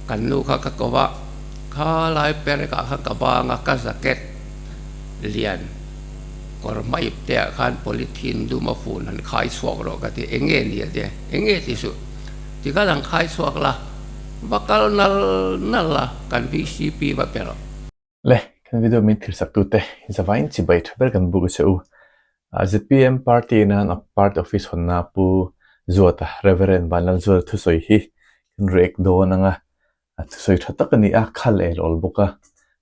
Kan nu kha ka ko a, kha lai perek ah khan ka bang a, ka jacket lian kawr hmaip te ah khan polythene dum a fun han khai chhuak rawh ka ti, eng nge ni a ti, eng nge ti suh, tikhan han khai chhuak la, va kal nal nal la, kan VCP va pe rawh. Le, kan video min thilsak tute zavain chibai tha ber kan buk a che u. ZPM party nan a party office hawnna Pu Zuata, Reverend Vanlalzuala thusawi hi kan react dawn ang a, a thusawi tha tak a ni a, khal el awl bawk a,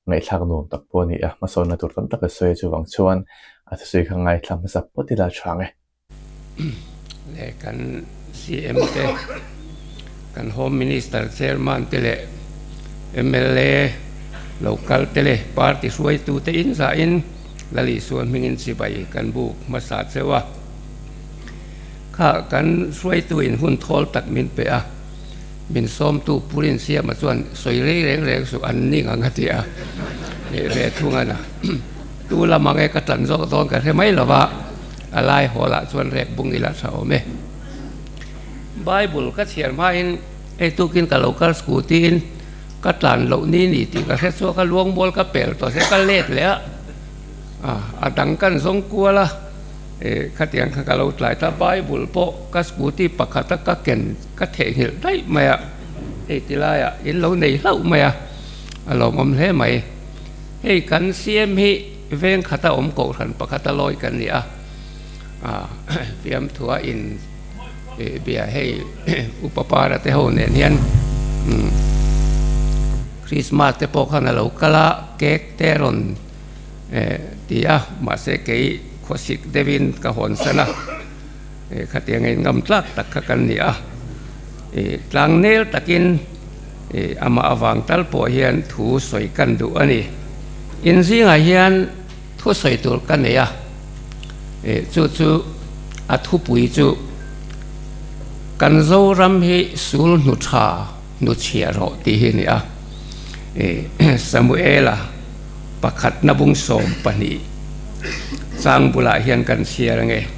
ngaihthlak nuam tak pawh a ni a, hmasawnna tur tam tak a sawi a, chuvang chuan a thusawi kha ngaithla hmasa phawt ila a tha ang e. Leh kan CM te, kan Home Minister Chairman te leh mla local te leh party hruaitu te in zahin Lal Isua hmingin chibai kan buk hmasa cheu a. Kha kan hruaitu in hun thawl tak min pe a, min sawmtu Pu Rinsiama chuan sawi rei reng reng suh an ning ang a ti a, leh ve thung a na. Tu lam ang e ka tan zawk dawn ka hre mai lo va, a lai hawl ah chuan rek bung ila tha awm e. Bible ka chhiar hmain hei tukin ka lo kal scooty in ka tlan loh ni ni tih ka hre chhuak a, luangmual ka pel tawh se ka let leh a, a dang kan zawng kual a, khatiang kha ka lo tlai ta. Bible pawh ka scooty pakhata ka ken ka theihnghilh daih mai a, hei ti laiah in lo nei hlauh mai a, a lawmawm hle mai. Hei kan CM hi veng khata awm kohhran pakhata lawi kan ni a, fiamthua in bia hei Upa Para te ho nen hian Christmas te pawh khan a lo kal a, cake te rawn ti a, mahse kei khawsik deuhin ka hawn san a, khatiang in ngam tlak tak kha kan ni a, tlangnel takin Amah avang tal pawh hian thu sawi kan duh a ni. In zingah hian thu sawi tur ka nei a, chu chu a thupui chu kan Zoram hi sul hnu tha hnu chhiah rawh tih hi a ni a. Samuela pakhatna bung 12 chang bulah hian kan chhiar ange.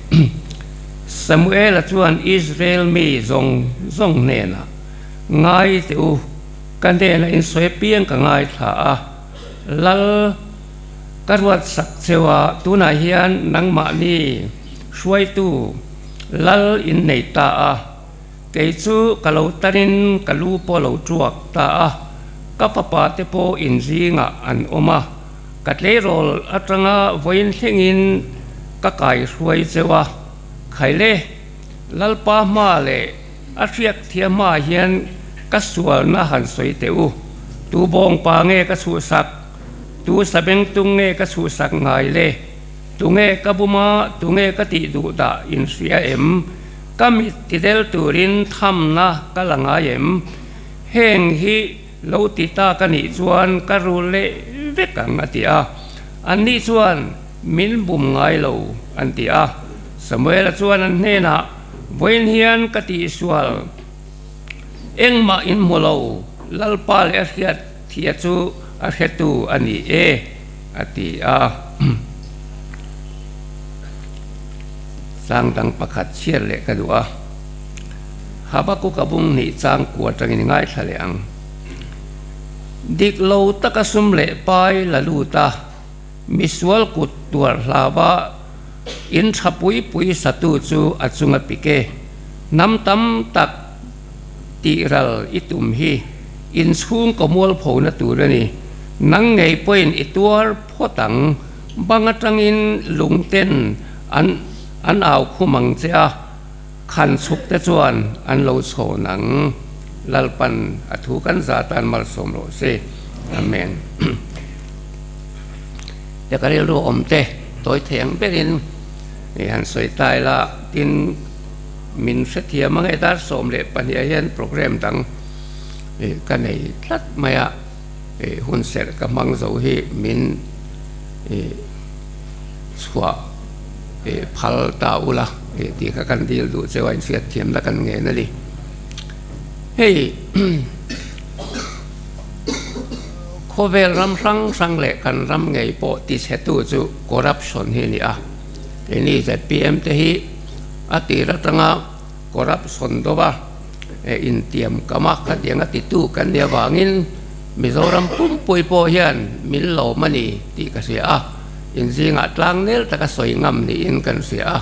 Samuela chuan Israel mi zawng zawng hnenah, Ngai teh u, ka hnenah in sawi apiang ka ngaithla a, Lal ka ruat sak cheu a, tunah hian nangmahni hruaitu Lal in nei ta a, kei chu ka lo tanin ka lu pawh lo tuak ta a, ka fapa te pawh in zingah an awm a, ka tleirawl atanga vawiin thlengin ka kaihruai cheu a, Khaile, Lalpa hma leh A hriak thiam hmaah hian ka sualna han sawi teh u. Tu bawngpa nge ka chhuhsak? Tu sabengtung nge ka chhuhsak ngai le? Tu nge ka buma, tu nge ka tih duh dah in hria em? Ka mit ti del turin thamna ka la ngai em? Heng hi lo ti ta ka nih chuan ka rul leh vek ang a ti a. Anni chuan min bum ngai lo an ti a. Samuela chuan an hnenah, Vawiin hian ka tihsual engmah in hmu lo, Lalpa leh a hriat thia chu a hretu a ni e, a ti a. Chang dang pakhat chhiar leh ka duh a, Habakkuk a bung hnih chang kua atangin i ngaithla leh ang. Dik lo taka sum leh pai la lut a, Misual kut tuar hlauva in tha pui pui satu chu a chunga pik e. Hnam tam tak tih ral i tum hi inchhung kaw mualphona tur a ni. Nang ngei pawhin i tuar phawt ang. Bang atangin lungten an an au khum ang che a, khan chhuk te chuan an lo chhawn ang. Lalpan a thu kan za tan malsawm rawh se. Amen. Te ka rilru awm te tawi thei ang berin i han sawi ta ila tin min hrethiam ang e dar 12 ah hian program dang ka nei tlat mai a hun serh ka hmang zo hi min chhuah phal ta ula tih kha kan dil duh cheu a inhriatthiamna kan ngen a ni hei. Khawvel ram hrang hrang leh kan ram ngei pawh tichhetu chu corruption hi a ni a. Keini zpm te hi a tir atanga corruption deuh a, Intiam kam a, khatiang a titu kan nih avangin Mizoram pumpui pawh hian min lawm a ni tih ka hria a, inzingah tlangnel taka sawi ngam niin kan hria a.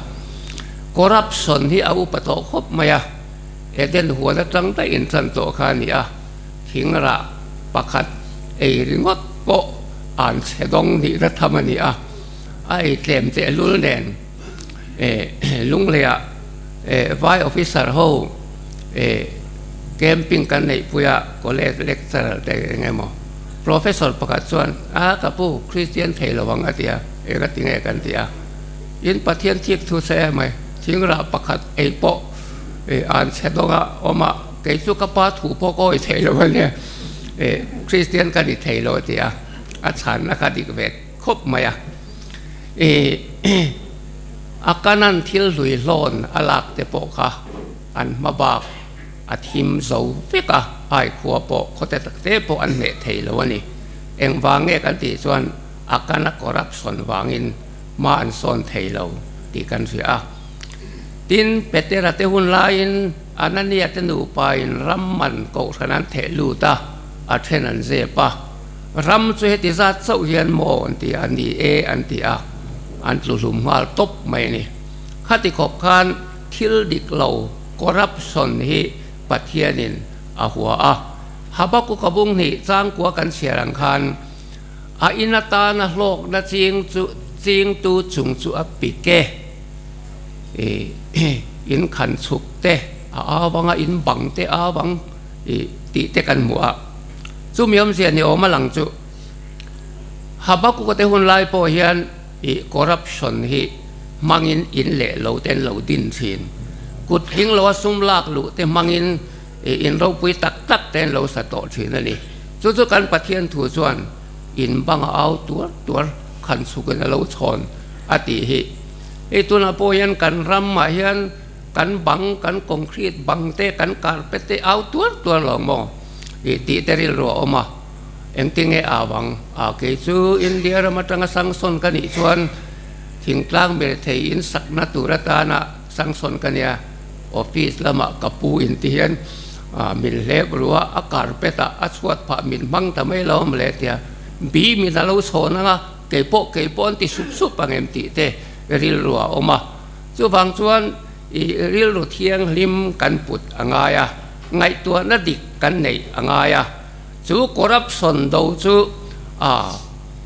Corruption hi a upa tawh khawp mai a, Eden huan atang daih intan tawh kha a ni a, thingrah pakhat ei ringawt pawh an chhe dawng nihna tham a ni a, a ei tlem tehlul nen. Lungleiah vai officer ho camping kan neihpui a, college lecturer te eng emaw professor pakhat chuan a ka pu Christian thei lo ang a ti a, eng a ti nge kan ti a, in Pathian thik thu che emai thingrah pakhat ei pawh an chhe dawng a awm a, kei chu ka pa thu pawh ka awih thei lo a nia, Christian ka ni thei lo a ti a, a chhanna kha dik ve khawp mai a. A kanan thil hlui hlawn a lak te pawh kha an hma bak a thim zo vek a, ai khua pawh khawte tak te pawh an hneh thei lo a ni. Engvang nge kan tih chuan a kana corruption vangin hma an sawn thei lo tih kan hria a. Tin, Petera te hun laiin Anania te nupain ram man kohhran an theh lut a, a then an zep a. Ram chu heti zat chauh hian maw an ti a, ni e an ti a, an tlu hlum nghal tawp mai a ni. Khati khawp khan thil dik lo, corruption, hi Pathianin a hua a. Habakkuk a bung hnih changkua kan chhiar ang khan a in atana hlawkna ching chu chingtu chung chu a pik e, i in khan chhuk te a au ang a, in bang te a au ang tih te kan hmu a. Chumi awmzia ni awm a lang chu Habakkuk-a te hun lai pawh hian ih corruption hi hmangin in leh lo te an lo din thin. Kut tling loa sum lak luh te hmangin ih in ropui tak tak te an lo sa tawh thin a ni. Chu chu kan Pathian thu chuan in banga au tuar tuar khan chhukin a lo chhawn a tih hi. Hei tunah pawh hian kan ramah hian kan bang, kan concrete bang te, kan carpet te au tuar tuar lo maw? Ih tih te rilru a awm a, engtinge au ang? A kei chu India ram atanga sanction ka nih chuan thingtlang mirethei in sakna tur atana sanction ka nia, office lamah ka pu in ti hian min hlep ru a, a carpet ah a chhuat phah min hmang ta mai lo awm le tia bi min a lo chhawn ang a, keipawh keipawh an ti sup sup ang em tih te rilru a awm a. Chuvang chuan i rilru thianghlim kan put a ngai a, ngaihtuahna dik kan neih a ngai a. Chu corruption do chu a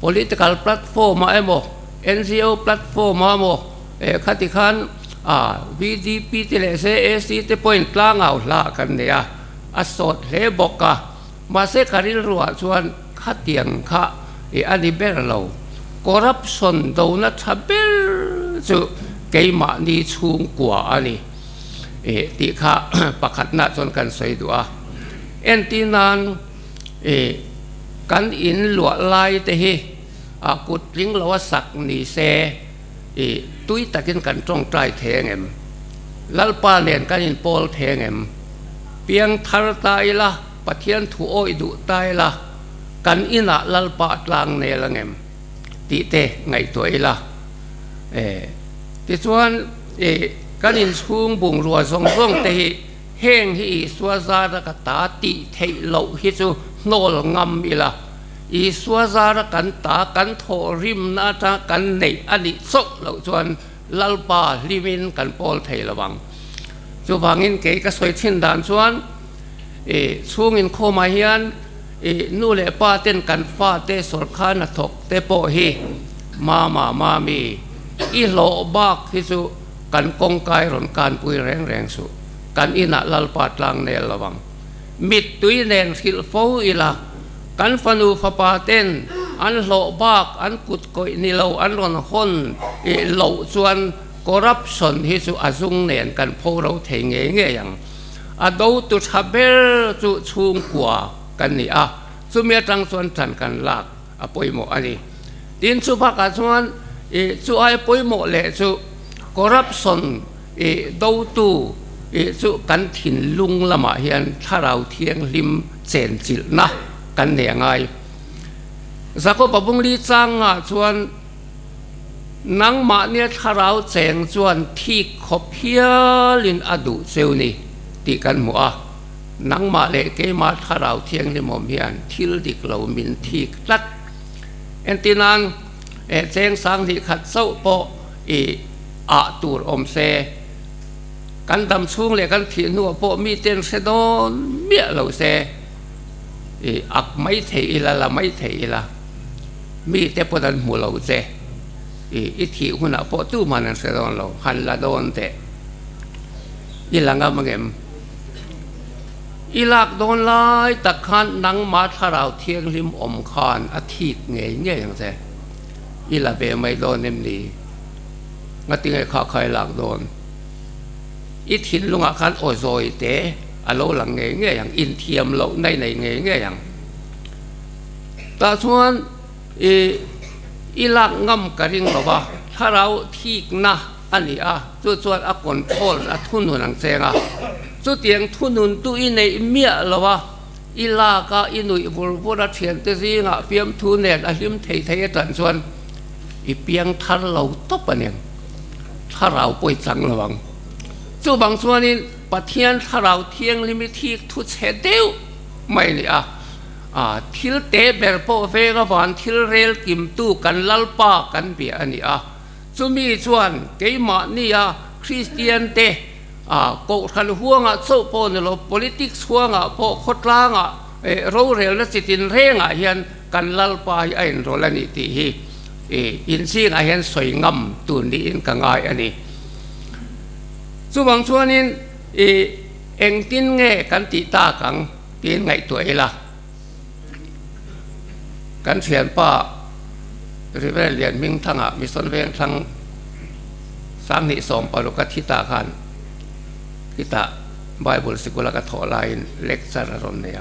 political platform ah emaw, NGO platform ah emaw, eh khati khan a VDP te leh ZAC te pawhin tlangau hla kan nei a, a sawt hle bawk a. Mahse ka rilruah chuan khatiang kha i a ni ber lo. Corruption dona tha ber chu keimahni chhungkua a ni i tih kha pakhatna chuan kan sawi duh a. Entir nan i kan in luah lai te hi a kut tling lo a sak ni se i tui takin kan tawngtai thei angem? Lalpa nen kan inpawl thei angem? Piang thar ta ila, Pathian thu awih duh ta ila, kan inah Lalpa a tlang nel angem? Tih te ngaihtuah ila. E, tichuan, e, kan inchhung bungrua zawng zawng te hi heng hi Isua zara ka ta tih theih loh hi chu hnawl ngam ila. Isua zara kan ta kan thawh rimna atanga kan neih a nih chauh loh chuan Lalpa hlimin kan pawl thei lo ang. Chuvangin kei ka sawi thin dan chuan i chhung inkhawmah hian i nu leh pa ten kan fate sawrkar hnathawk te pawh hi mama mami i hlawh bak hi chu kan kawngkai rawn kanpui reng reng suh. Kan inah Lalpa tlang nel lo ang. Mittui nen hrilh fo ila kan fanu fapa ten an hlawh bak an kut kawih ni lo an rawn hawn ih loh chuan corruption hi chu a zung nen kan pho ro thei ngei ngei ang. A dotu tha ber chu chhungkua kan ni a, chumi atang chuan tan kan lak a pawimawh a ni. Tin chu bakah chuan ih chu ai pawimawh leh chu corruption ih dotu ih chu kan thinlung lamah hian thlarau thianghlim chenchilhna kan nei a ngai. Jakob-a bungli changah chuan nangmahnia thlarau cheng chuan thik khawp hialin a duh cheu ni tih kan hmu a. Nangmah leh keimah Thlarau Thianghlim awm hian thil dik lo min thik tlat. Entirnan, cheng sanghnih khat chauh pawh i ah tur awm se, kan dam chhung leh kan thih hnuah pawh miten hre dawn miah lo se, i ak mai thei ila, la mai thei ila, mite pawn an hmu lo che, i i thih hunah pawh tuman an hre dawn lo, han la dawn teh. I la ngam angem? I lak dawn lai tak khan nangmah Thlarau Thianghlim awm khan a thik ngei ngei ang che. I la ve mai dawn em ni? Ngatinge kha kha i lak dawn? I thinlungah khan aw zawi te a lo lang ngei ngei ang, inthiam loh na i nei ngei ngei ang. Tah chuan i i lak ngam ka ring lo va, Thlarau thikna a ni a, chu chuan a control a thunun ang cheng a. Chutiang thunun tu i neih miah lo a, i lak a, i nuih vur vur a, thiante zingah fiamthu nen a hlim thei thei atan chuan i piang thar lo tawp a niang, thlarau pawh i chang lo ang. Chuvang chuanin Pathian thlarau thianghlim i thik thu chhe deuh mai a ni a, a thil te ber pawh veng avan thil rel kimtu kan Lalpa kan bia a ni a. Chumi chuan keimahnia Kristiante Kohhran huangah chauh pawh ni lo, politics huangah pawh khawtlangah rorelna chi tinrengah hian kan Lalpa hi a inrawlh a ni tih hi inzingah hian sawi ngam tur niin ka ngai a ni. Chuvang chuanin engtin nge kan tih tak ang tiin ngaihtuah ila. Kan thianpa Reverend Lian Hmingthanga Mission Vengthlang 2016 a thi ta khan khitah Bible sikula ka thawh laiin lecture a rawn nei a,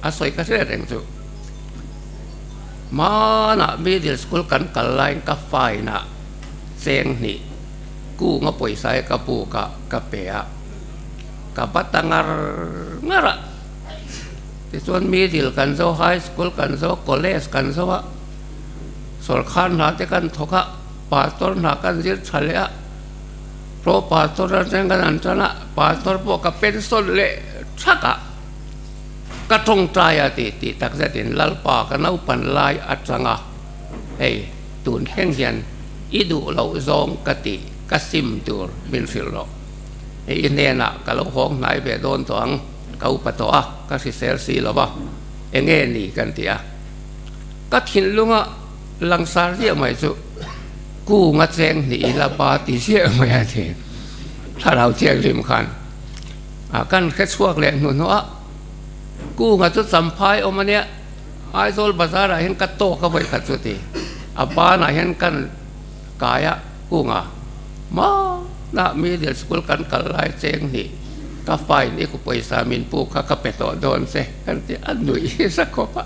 a sawi ka hriat reng chu. Hmanah middle school kan kal laiin ka fine ah cheng hnih kunga pawisa hi ka buk a ka pe a, ka va ta ngar ngar a. Tichuan middle kan zo, high school kan zo, college kan zo a, sawrkhar hna te kan thawk a, pastor hna kan zir tha leh a, pro pastor atang kan han tan a, pastor pawh ka pension leh thak a, ka tawngtai a ti tih tak zetin Lalpa ka naupan lai atanga hei tun thleng hian i duh loh zawng ka tih ka sim tur min hrilh rawh, hei i hnenah ka lo hawng hnai ve dawn tawh ang. Ka upa tawh a, ka hrisel si lo va, eng nge ni kan ti a. Ka thinlunga langsar ziah mai chu kunga cheng hnih ila pa ti ziah mai a ti. Thlarau Thianghlim khan a kan hre chhuak leh hnuhnawh a, kunga chu champhai awm a nia, Aizawl bazar ah hian ka tawk a vawi khat chu ti. A banah hian kan kai a kunga. Hmanah middle school kan kal lai cheng hnih ka fine i ku pawisa min pu kha ka pe tawh dawn che kan ti a nuih hi za khawp a,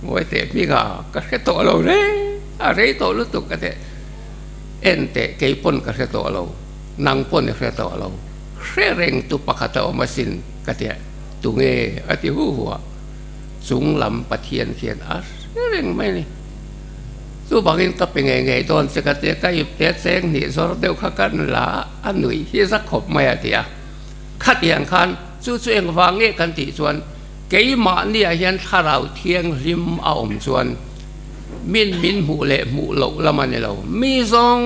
ngawi teh hming a ka hre tawh lo reng a rei tawh lutuk ka teh en teh kei pawn ka hre tawh lo nang pawn i hre tawh lo hre reng tu pakhat a awm asin ka ti a tunge a ti hu hu a chung lam Pathian khian a hre reng mai a ni. Chuvangin ka pe ngei ngei dawn che ka ti a, ka ipte cheng hnih zawr deuh kha kan la a, a nuih hi za khawp mai a ti a. Khatiang khan chu chu engvang nge kan tih chuan keimahniah hian thlarau thianghlim a awm chuan min min hmuh leh hmuh loh lam a ni lo. Mi zawng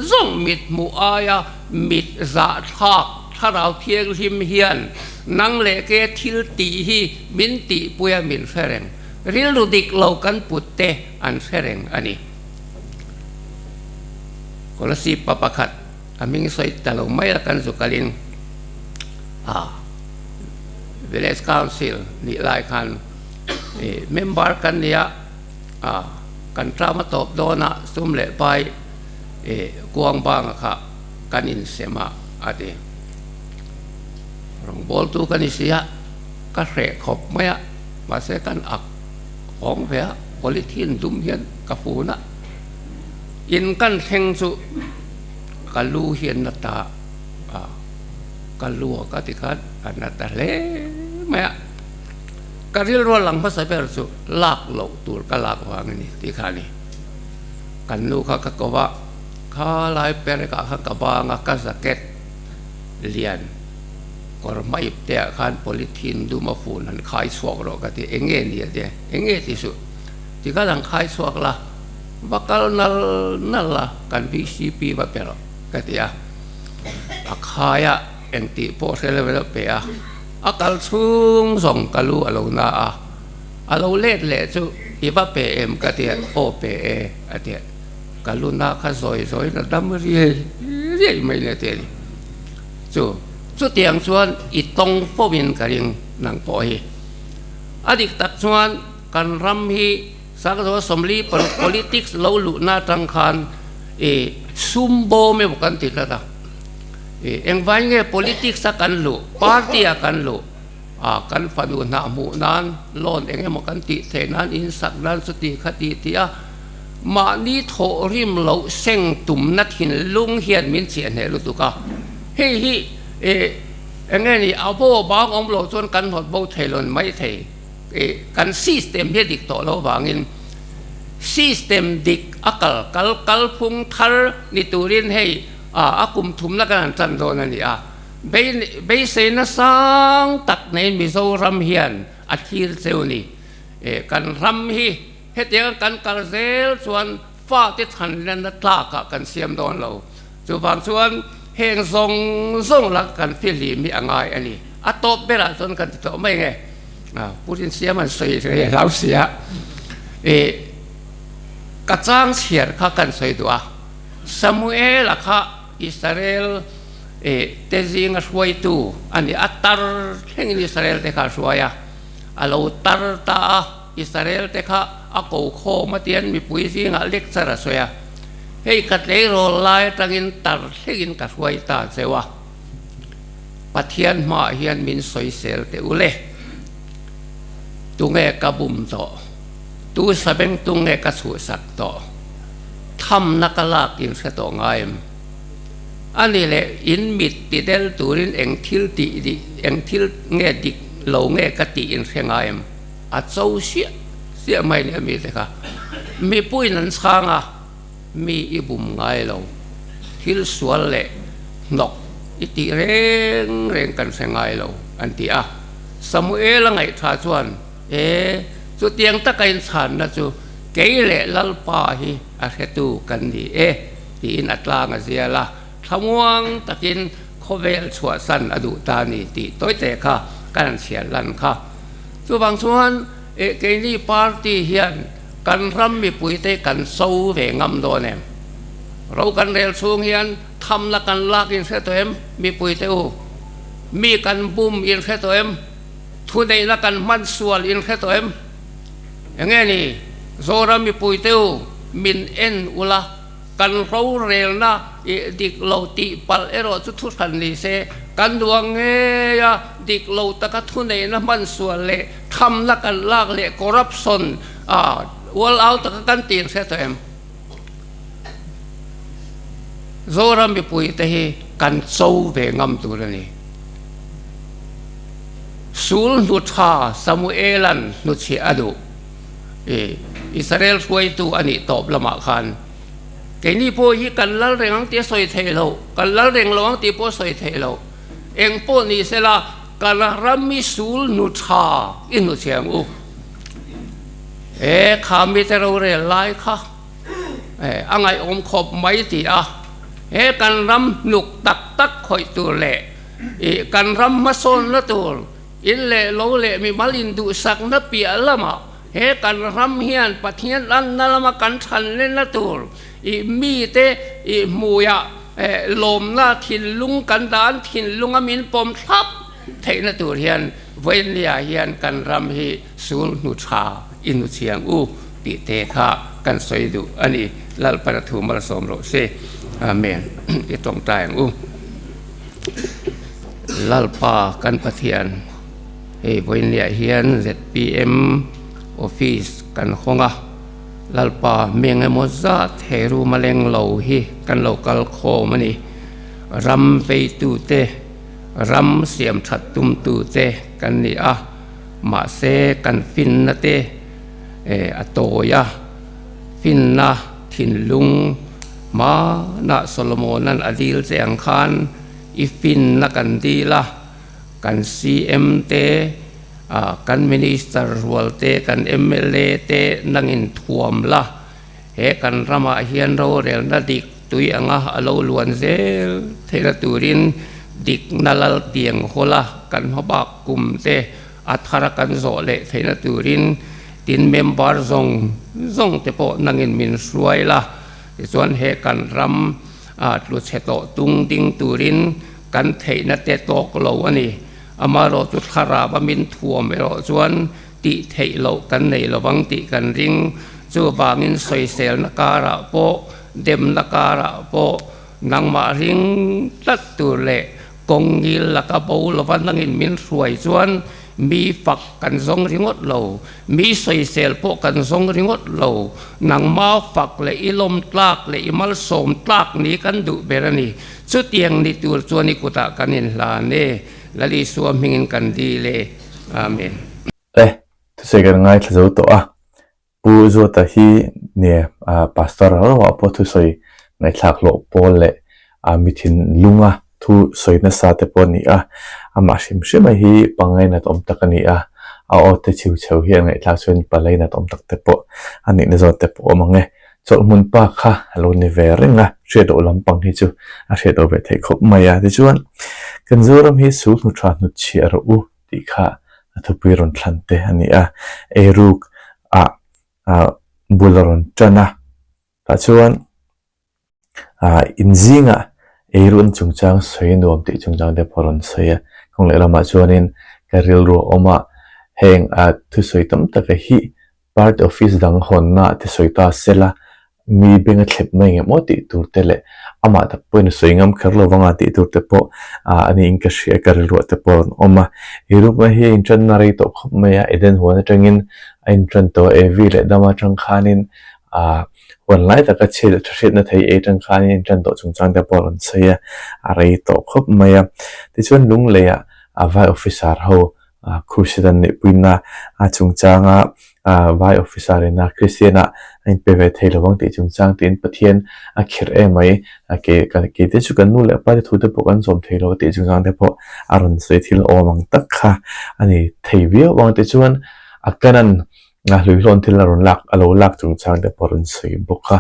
zawng mit hmuh aia mit zahthlak thlarau thianghlim hian nang leh ke thil tih hi min tihpui a min hre reng. Rilru dik lo kan put te an hre reng a ni. Kolasib pa pakhat a hming sawi ta lo mai a kan zu kalin a Village Council nih lai khan member kan ni a, kan term a tawp dawn a sum leh pai kuang banga kha kan insem a a ti. Rawngbawltu ka ni si a, ka hreh khawp mai a. Mahse kan ak hawng ve a, polythene dum hian ka fun a, in kan thleng chu ka lu hi an na ta a, ka lu a ka ti khan a na ta hle mai a, ka rilru a lang hmasa ber chu lak loh tur ka lak vang a ni tih kha a ni. Kan nu kha ka ko va, kha lai perek ah khan ka bang a, ka jacket lian. Kawr hmaip te ah khan polythene dum a fun han khai chhuak rawh ka ti, eng nge ni a ti, eng nge ti suh, tikhan han khai chhuak la, va kal nal nal la, kan VCP va pe rawh ka ti a, a khai a eng tih pawh hre lo ilo pe a, a kal chhung zawng ka lu a lo na a, a lo let leh chu i va pe em ka ti a, aw pe e a ti a, ka lu na kha zawi zawiin a dam riai riai mai ni a ti a ni. Chu chutiang chuan i tawng fo in ka ring nang pawh hi. A dik tak chuan kan ram hi Sangzawl 46 politics lo luhna atang khan i sum bawm emaw kan ti tlat a. I engvai nge politics a kan luh, party a kan luh a kan fanu hnah hmuh nan loan eng emaw kan tih theih nan insak nan chuti kha ti tih a Mahni thawh rim loh seng tumna thinlung hian min chiah hneh lutuk a, hei hi eng nge ni a bo bang awm lo chuan kan hnawt bo thei lo ni mai thei, kan system hi a dik tawh lo vangin system dik a kal kal kalphung thar ni turin hei a kum thumna kan han tan dawn a ni a, beiseina sang tak neiin Mizoram hian a thlir cheu ni, kan ram hi. Hetiang kan kal zel chuan fate chhanlenna tlakah kan siam dawn lo. Chuvang chuan heng zawng zawng la kan fihlim hi a ngai a ni. A tawp berah chuan kan ti tawh mai nge. Pu Rinsiam an sawi rei hlau sia. I ka chang chhiar kha kan sawi duh a. Samuela kha Israel te zinga hruaitu a ni. A tar thlengin Israel te kha a hruai a. A lo tar ta a. Israel te kha a ko khawm a tian mipui zingah lecture a sawi a, Hei ka tleirawl lai atangin tar thlengin ka hruai ta cheu a, Pathian hmaah hian min sawisel teh u le, tunge ka bum tawh, tu sabeng tunge ka chhuhsak tawh, thamna ka lak in hre tawh ngai em? A ni leh in mit ti del turin eng thil tih dik, eng thil nge dik lo nge ka tih in hre ngai em? A cho siah siah mai leh mi te kha mipuiin an chhang a, mi i bum ngai lo, thil sual leh hnawk i tih reng reng kan hre ngai lo an ti a. Samuel a ngaihtha chuan, E, chutiang taka inchhanna chu kei leh Lalpa hi a hretu kan ni e, tiin a tlang a zial a, thlamuang takin khawvel chhuahsan a duh ta ni tih tawite kha kan han chhiar lan kha. Chuvang chuan keini party hian kan ram mipuite kan so ve ngam dawn em? Ro kan rel chhung hian thamna kan lak in hre tawh em mipuite u? Mi kan bum in hre tawh em? Thuneihna kan hman sual in hre tawh em? Enge ni Zoram mipuite u min en ula Kan rorelna i dik lo tih palh erawh chu thu hran ni se, kan duang ngei a, dik lo taka thuneihna hman sual leh thamna kan lak leh corruption a ual au taka kan tih hre tawh em? Zoram mipui te hi kan cho ve ngam tur a ni. Sul hnu tha Samuela'n hnuchhiah a duh. I Israel hruaitu a nih tawp lamah khan keini pawh hi kan lal reng ang tih a sawi theih loh, kan lal reng lo ang tih pawh a sawi theih loh. Eng pawh ni sela kan ram i sul nu tha i hnu chhe ang u. E kha mite rorel lai kha e a ngaihawm khawp mai ti a, he kan ram hnuk tak tak khawih tur leh i kan ram hmasawnna tur In leh lo leh mimal induhsakna piah lamah he kan ram hian Pathian anna lama kan thanlenna tur i mite i hmuiah lawmna thinlung kan dan thinlunga min pawm thlap theihna tur hian Vawiinliah hian kan ram hi sul hnu tha i hnu chhiang u tih te kha kan sawi duh a ni. Lalpana thu malsawm rawh se. Amen. I tawngtai ang u. Lalpa kan Pathian, hei vawiinliah hian zpm office kan hawng a, Lalpa mi engemaw zat he room a leng lo hi kan lo kal khawm a ni. Ram veitute, ram siam that tumtute kan ni a, mahse kan finna te a tawi a, finna thinlung hmanah Solomona'n a dil che ang khan, I finna kan dil a, Kan CM te, kan Minister rual te, kan mla te nangin thuam la, he kan ramah hian rorelna dik tui anga a lo luan zel theihna turin dikna lal tiang hawl a kan hmabak kum te a thar a kan zawh leh theihna turin tin member zawng zawng te pawh nangin min hruai la, tichuan he kan ram tlu chhe tawh tung ding turin kan theihna te tawk lo a ni. Amaherawh chu thlarau a min thuam erawh chuan tih theih loh kan nei lovang tih kan ring. Chuvangin sawiselna karah pawh, demna karah pawh nangmah ring tlat tur leh kawng ngil laka bo lova nangin min hruai chuan mi fak kan zawng ringawt lo, mi sawisel pawh kan zawng ringawt lo. Nangma fak leh i lawm tlak leh i malsawm tlak ni kan duh ber a ni. Chutiang ni tur chuan i kutah kan inhlan e, Lal Isua hmingin kan dil e. Amen. E, thusawi kan ngaithla zo tawh a, Pu Zuata hi nia Pastor rau rauah pawh thusawi ngaihthlak hlawh pawl leh mi thinlunga thu sawi nasa te pawh a ni a, amah hrim hrim a hi pangainat awm tak a ni a, a aw te chhiu chho hi an ngaihthlak chuan palainat awm tak te pawh a nihna zawn te pawh a awm ang e. Chawlhhmun pa kha a lo ni ve reng a, hriat loh lampang hi chu a hriat loh ve theih khawp mai a. Tichuan, kan Zoram hi sul hnu tha hnutchhiah rawh u tih kha a thupui rawn thlan te a ni a, eiruk ah bul a rawn tan a, tah chuan ah inzingah eirun chungchang sawi nuam tih chungchang te pawh a rawn sawi a, kawng leh lamah chuanin ka rilru a awm a, heng ah thusawi tam taka hi Party office dang hawnna te sawi ta se la, mi beng a thlep mai ngem aw tih tur te leh amah tak pawhin a sawi ngam kher lo vanga tih tur te pawh ah a niin ka hria ka rilruah te pawh a rawn awm a. He rukna hi a intanna rei tawh khawp mai a, Eden huan atangin a intan tawh a, Evi leh Dama atang khanin ah huan lai taka chhe leh tha hriatna thei ei atang khanin a intan tawh chungchang te pawh a rawn sawi a, a rei tawh khawp mai a. Tichuan Lungleiah a vai officer ho Crusade an neihpuina a chungchanga vai officer ina Kristian ah a inpe ve thei lovang tih chungchang tiin Pathian a khirh em mai ke ke te chu kan nu leh pa te thu te pawh kan zawm thei lo tih chungchang te pawh a rawn sawi thil awm ang tak kha a ni thei viau ang tichuan a kanan a hluihlawn thil a rawn lak a lo lak chungchang te pawh a rawn sawi bawk a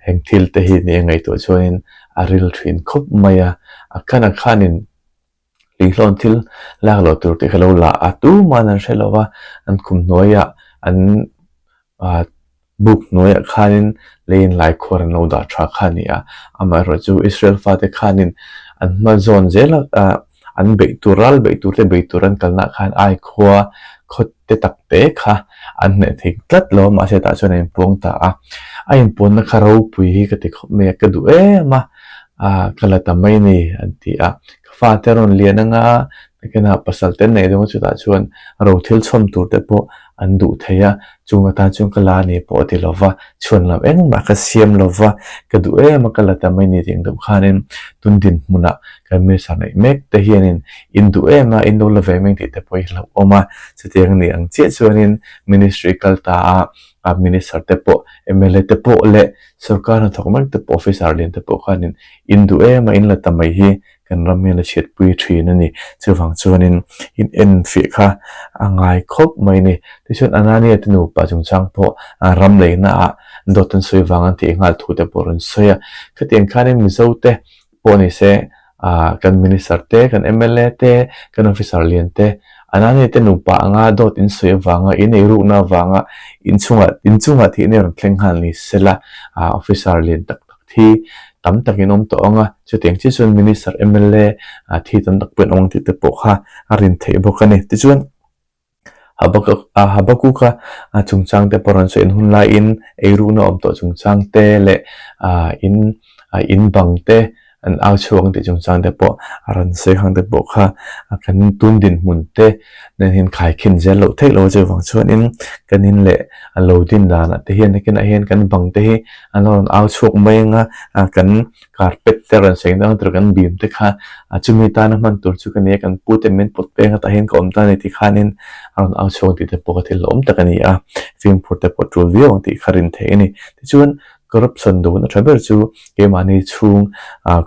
heng thil te hi ni a ngaihtuah chuanin a ril thin khawp mai a a kana khanin Hlihlawn thil lak loh tur tih kha lo la a, tuman an hre lo va, an khum hnuaiah an ah buk hnuaiah khanin leiin laikhuar an lo dah tha kha a ni a, amaherawh chu Israel fate khanin an hma zawn zel a ah an beih tur ral beih tur te beih tur an kalnaah khan ai khua khaw te tak te kha an hneh thei tlat lo a, mahse tah chuan a inpuang ta a, a inpuanna kha ropui hi ka ti khawp mai a, ka duh em a. ah ka la ta mai ni an ti a, ka fate rawn lian anga nakinah pasal te neih dawn chutah chuan ro thil chhawm tur te pawh an duh thei a, chung atan chuan ka la ni pawh a ti lo va, chhuan lam engmah ka siam lo va, ka duh em a ka la ta mai ni tih ang deuh khanin tun dinhmunah kan minister neih mek te hianin in duh em a in lo la ve mai tih te pawh hi hlauhawm a, chutiang ni ang chiah chuanin ministry kal ta a minister te pawh mla te pawh leh Sorkar hnathawk mek te pawh officer lian te pawh khanin in duh em a in la ta mai hi kan ram hian a chhiatpui thin a ni. Chuvang chuanin in en fiah kha a ngai khawp mai a ni. Tichuan Anania te nupa chungchang pawh ram leina ah dawt an sawi vang an tih nghal thu te pawh rawn sawi a. Khatiang khanin Mizo te pawh ni se ah kan minister te, kan mla te, kan officer lian te, anani te nupa anga dawt in sawi avanga in eirukna avanga in chungah in chungah thihna rawn thleng nghal ni sela ah officer lian tak tak thi tam takin awm tawh ang a, chutiang chiah chuan minister mla ah thi tam tak pawh in awm ang tih te pawh kha a rin theih bawk a ni. Tichuan. Habakuka chungchang te pawh rawn sawi in hun laiin eirukna awm tawh chungchang te leh in in bang te an au chhuak ang tih chungchang te pawh a rawn sawi hang te pawh kha kan tun dinhmun te nen hian khaikhin zel loh theih loh a chuvang chuanin kan in leh a lo din danah te hian nakinah hian kan bang te hi an lo rawn au chhuak mai ang a kan Carpet te rawn sawi dang tur kan bim te kha a chumi tana hman tur chu ka nia kan pu te min pawt peng atah hian ka awm ta a ni tih khanin a rawn au chhuak tih te pawh ka thil hlauhawm tak a ni a, fimkhur te pawh tul viau ang tih kha rin theih a ni. Tichuan. Corruption duhna tha ber chu keimahni chhung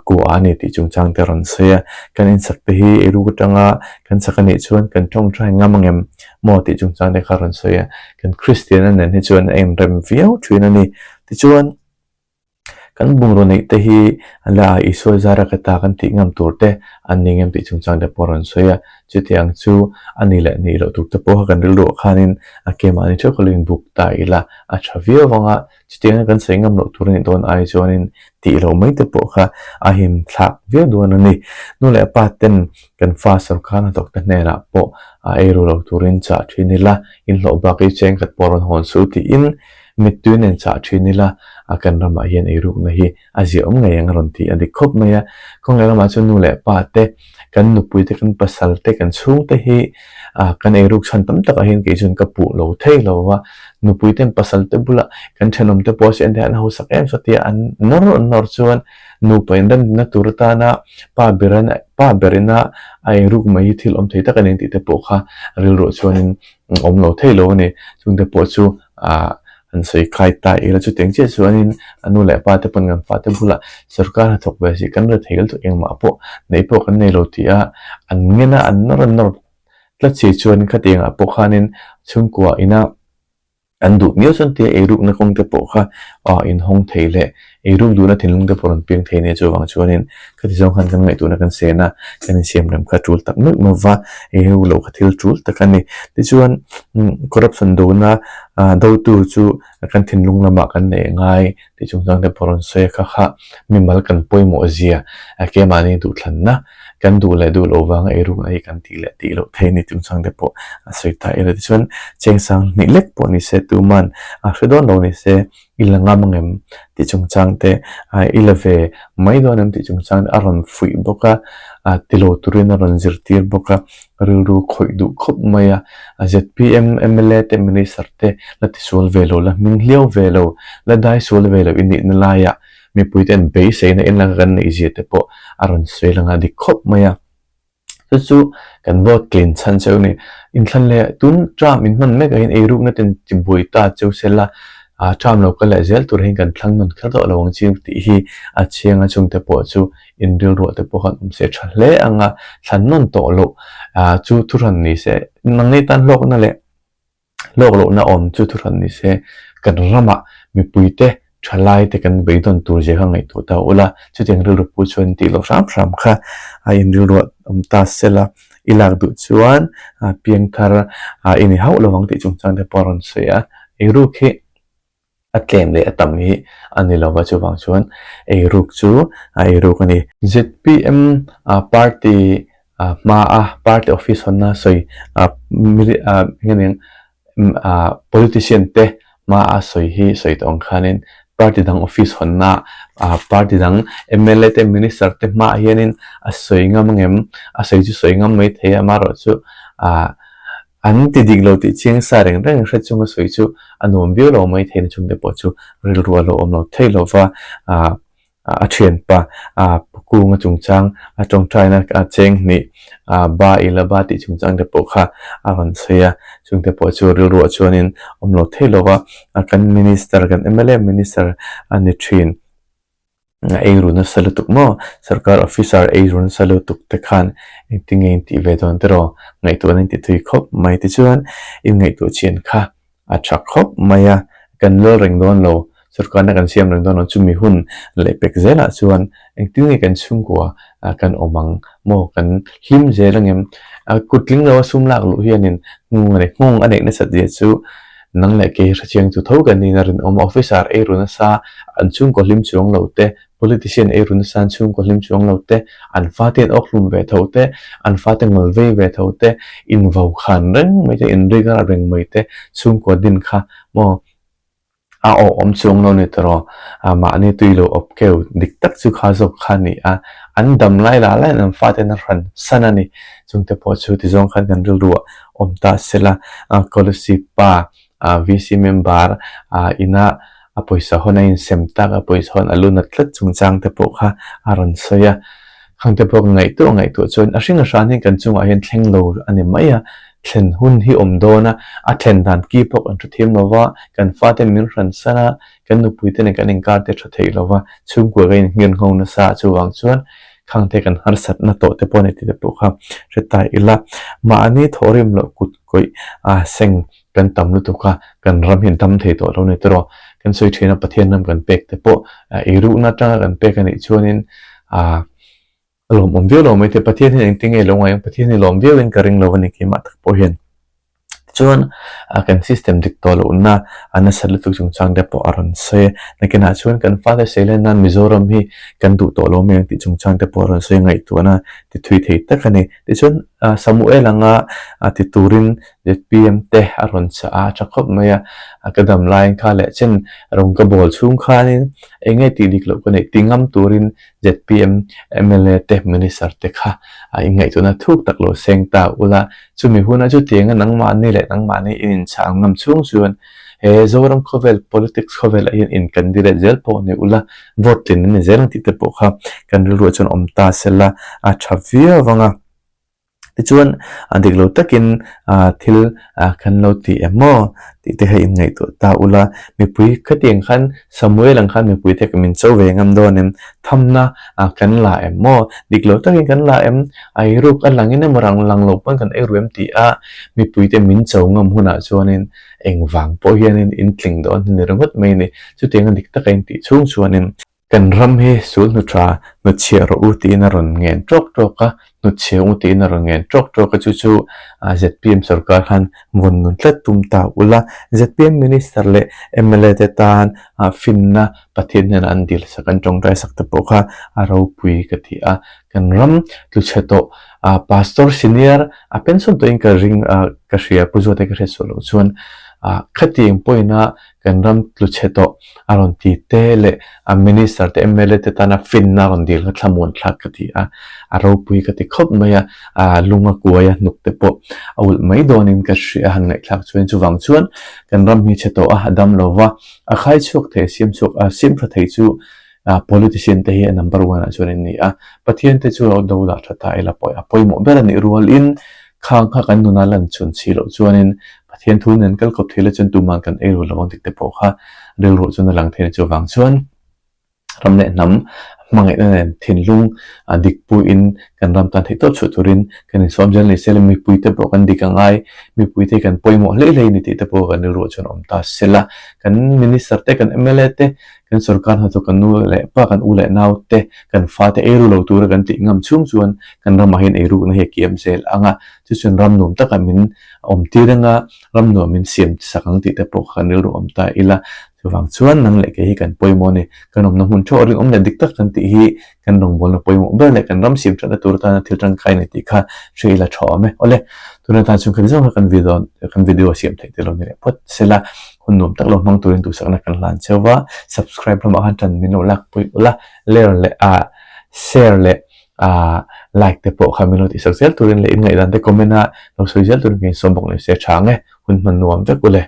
kuah a ni tih chungchang te a rawn sawi a. Kan insak te hi eiruk atanga kan sak a nih chuan kan tawngtai ngam angem maw tih chungchang te kha a rawn sawi a. Kan Kristianna nen hi chuan a inrem viau thin a ni. Tichuan. Kan bungraw neih te hi la Isua zara ka ta kan tih ngam tur te an ni ngem tih chungchang te pawh a rawn sawi a. Chutiang chu a ni leh nih loh tur te pawh kha kan rilruah khanin a keimahni theuh kha lo inbuk ta ila a tha viau vang a. Chutianga kan sawi ngam loh tur a nih dawn ai chuanin tih loh mai te pawh kha a him thlak viau dawn a ni. Nu leh pa ten kan fa sorkar hnathawk te hnenah pawh a eiru lo turin chah thin ila, inhlawh bak i chengkhat pawh rawn hawn suh tiin Mittui nen chah thin ila, a kan ramah hian eirukna hi a ziahawm ngei ang a rawn ti a dik khawp mai a. Kawng leh lamah chuan nu leh pa te, kan nupui te, kan pasal te, kan chhung te hi kan eiruk chhan tam takah hian kei chuan ka puh lo thei lo va. Nupui ten pasal te bulah kan thenawm te pawh sian te an hausak em saw tia an nawr an nawr chuan nupa inremna tur atana pa berin pa berina a eiruk mai hi thil awm thei tak a ni tih te pawh kha rilruah chuanin awm lo thei lo a ni. Chungte pawh chu ah an sawi khai ta ila chutiang chiah chuanin a nu leh pa te pawn kan fate bulah sorkar hnathawk ve si kan rethei lutuk engmah pawh neih pawh kan nei lo tih a an ngen a an nawr an nawr tlat si chuan khatiang ah pawh khanin chhungkua ina an duh miau chuan tia eirukna kawng te pawh kha ah inhawng thei leh Eiruk duhna thinlung te pawh rawn piang thei nia chuvang chuanin khati zawng khan kan ngaihtuahna kan sen a, kan insiam rem kha tul tak meuh meuh va, eiruk loh kha thil tul tak a ni. Tichuan corruption dohna dotu chu kan thinlung lamah kan neih ngai tih chungchang te pawh rawn sawi a, kha kha mimal kan pawimawh zia keimahni duhthlanna kan duh leh duh loh vanga eirukna hi kan tih leh tih loh thei a ni chungchang te pawh a sawi ta ila. Tichuan chengsang hnih lek pawh ni se tuman a hre dawn lo ni se I la ngam angem tih chungchang te, i la ve mai dawn em tih chungchang te a rawn fuih bawk a, tilo turin a rawn zirtir bawk a, rilru khawih duh khawp mai a. Zpm mla te minister te la tisual ve lo, la hming hliau ve lo, la dai sual ve lo i nihna laiah mipui ten beiseina inlaka kan neihzia te pawh a rawn sawi lang a dik khawp mai a. Chu chu kan vote tlin chhan cheu ni. Inthlan leh tun term in hman mek ah hian eirukna ten tibuai ta cheu se la, ah term lo kal leh zel tur hian kan thlang nawn kher tawh lo ang chiu tih hi a chiang a chungte pawh chu in rilruah te pawh khan awm se tha hle ang a, thlan nawn tawh loh ah chu thuhran ni se nangni tan hlawkna leh Hlawk lohna awm chu thuhran ni se, kan ramah mipuite thalaite kan beidawn tur zia kha ngaihtuah ta ula, chutiang rilru pu chuan tih loh hram hram kha a inrilruah awm ta sela, i lak duh chuan piangthar i ni hauh lo ang tih chungchang te pawh a rawn sawi a, eiruk hi a tlem leh a tam hi a ni lova chuvang chuan eiruk chu a eiruk a ni. Zpm party hmaa party office hawnna sawi politician te hmaa sawi hi sawi tawh ang khanin party dang office hawnna party dang mla te minister te hmaah hianin a sawi ngam angem a sawi chu sawi ngam mai thei a amaherawhchu An ti dik lo tih chiang sa reng reng hre chunga sawi chu a nuam viau lo mai theihna chungte pawh chu rilru a lo awm lo thei lo va, ah a thianpa ah Kunga chungchang a tawngtaina a cheng hnih ah ba i la ba tih chungchang te pawh kha a rawn sawi a, chungte pawh chu rilruah chuanin awm lo thei lo va, kan minister kan mla minister a ni thin. A eiru nasa lutuk maw? Sorkar officer eiru nasa lutuk te khan engtin nge in tih ve dawn tiraw? Ngaihtuahna in ti thui khawp mai tichuan in ngaihtuah chian kha a tha khawp mai a, kan lal reng dawn lo, sorkarna kan siam reng dawn lo, chumi hun leh pek zelah chuan engtin nge kan chhungkua kan awm ang maw? Kan hlim zel angem? Kut tling lo a sum lak luh hianin nghawng a nei, nghawng a neih nasat zia chu Nang leh kei hrechiang chu tho kan niin a rinawm. Officer eiru nasa, an chhungkaw hlim chuang lo te, politician eiru nasa an chhungkaw hlim chuang lo te, an fate an awkhlum ve tho te, an fate ngawl vei ve tho te, invo khan reng mai te, inrigar reng mai te, chhungkaw din kha maw a awhawm chuang lo ni tawh. Mahni tui lo awp keu dik tak chu kha zawk kha a ni a, an dam lai lah laiin an fate an hran san a ni. Chungte pawh chu tizawng khan kan rilruah awm ta sela, Kolasib pa VC member ina a pawisa hawn a insem tak a pawisa hawn a lu nat tlat chungchang te pawh kha a rawn sawi a. Khang te pawh ka ngaihtuah ngaihtuah chuan a hring a hran hian kan chungah hian thleng lo a ni mai a. Thlen hun hi awm dawn a, a thlen dan ki pawh kan hre thiam lo va, kan faten min hran san a, kan nupuite nen kan inkar te tha theih lo va, chhungkua kan inhngir ngho nasa a, chuvang chuan khangte kan harsatna tawh te pawh a ni tih te pawh kha hre ta ila. Mahni thawhrim loh kut kawih a seng kan tam lutuk a, kan ram hi an tam thei tawh lo ni tawh. Kan sawi thin a, Pathian ram kan pek te pawh eirukna atanga kan pek a nih chuanin a lawmawm viau lo mai te. Pathian hian engtin nge lo ngai ang? Pathian hi lawm viauin ka ring lo a ni keimah tak pawh hian. Tichuan kan system dik tawh lohna a nasa lutuk chungchang te pawh a rawn sawi a. Nakinah chuan kan fate sawi len nan Mizoram hi kan duh tawh lo mai ang tih chungchang te pawh a rawn sawi ngaihtuahna ti thui thei tak a ni. Tichuan Samuel anga ti turin ZPM te a rawn chah a, a tha khawp mai a, ka dam laiin kha leh chen rawng ka bawl chhung khanin eng nge tih dik loh ka neih ti ngam turin ZPM mla te minister te kha a inngaihtuahna thuk tak lo seng ta ula, chumi huna chutianga nangmahni leh nangmahni in inchhang ngam chhung chuan he Zoram khawvel politics khawvelah hian in candidate zel pawh ni ula vote tlin an ni zel ang tih te pawh kha kan rilruah chuan awm ta sela a tha viau ang a. Tichuan a dik lo takin thil kan lo ti em maw tih te kha inngaihtuah ta ula, mipui khatiang khan Samuel ang khan mipui te min cho ve ngam dawn em, thamna kan la em maw, dik lo takin kan la em, eiruk a langin emaw rang lang lo pawn kan eiru em tih a mipui te min cho ngam hunah chuanin engvang pawh hianin in tling dawn hi ni ringawt mai a ni. Chutianga dik taka in tih chhung chuanin. Kan ram hi sul hnu tha hnutchhiah rawh u tiin a rawn ngen tawk tawk a, hnutchhiah u tiin a rawn ngen tawk tawk a, chu chu zpm sorkar khan vawn nun tlat tum ta ula, zpm minister leh mla te tan finna Pathian hnenah an dil sak an tawngtai sak te pawh kha a ropui ka ti a, kan ram tluchhe tawh pastor senior a pension tawhin ka ring ka hria Pu Zuate ka hriat suah loh chuan khatiang pawhin a kan ram tlu chhe tawh a rawn ti te leh a minister te mla te tana finna a rawn dil kha thlamuan thlak ka ti a, a ropui ka ti khawp mai a, a lung a kuai a hnuk te pawh a ulh mai dawnin ka hria a han ngaihthlak chuan chuvang chuan kan ram hi chhe tawh a, a dam lo va, a khai chhuak thei a siam chhuak a siam tha thei chu politician te hi a number one ah chuan an ni a, Pathian te chu lo do dah tha ta ila pawh a pawimawh ber a nih rualin Khang kha kan nuna lan chhun si loh chuanin Pathian thu nen kal kawp thei la chuan tuman kan ei ru lo ang tih te pawh kha rilruah chuan a lang thei a ni. Chuvang chuan ram leh hnam hmangaihna nen thinlung dik puiin kan ram tan theihtawp chhuah turin kan insuam zel ni sela mipui te pawh kan dik a ngai, mipui te kan pawimawh hlei hlei ni tih te pawh kan rilruah chuan a awm ta sela. Kan Minister te, kan mla te, kan sorkar hnathawk kan nu leh pa, kan u leh nau te, kan fate eiru lo tura kan tih ngam chhung chuan kan ramah hian eirukna hi a kiam zel ang a, chu chuan ram nuam takah min awm tir ang a, ram nuam min siam sak ang tih te pawh kha kan rilru awm ta ila. Chuvang chuan nang leh kei hi kan pawimawh a ni. Kan awmna hmun theuh a rinawm leh dik tak kan tih hi kan rawngbawlna pawimawh ber leh kan ram siam thatna tur atana thil tangkai a ni tih kha hre ila tha awm e. Awle, tuna tan chuan khati zawng kha kan video kan video siam theih te lo ni leh phawt sela, hun nuam tak lo hmang turin duhsakna kan hlan cheu va, subscribe lamah khan tan min lo lakpui ula, ler leh ah share leh ah like te pawh kha min lo tihsak zel turin leh in ngaihdan te comment a lo sawi zel turin ka insawm bawk ni se tha ang e, hun hman nuam vek ule.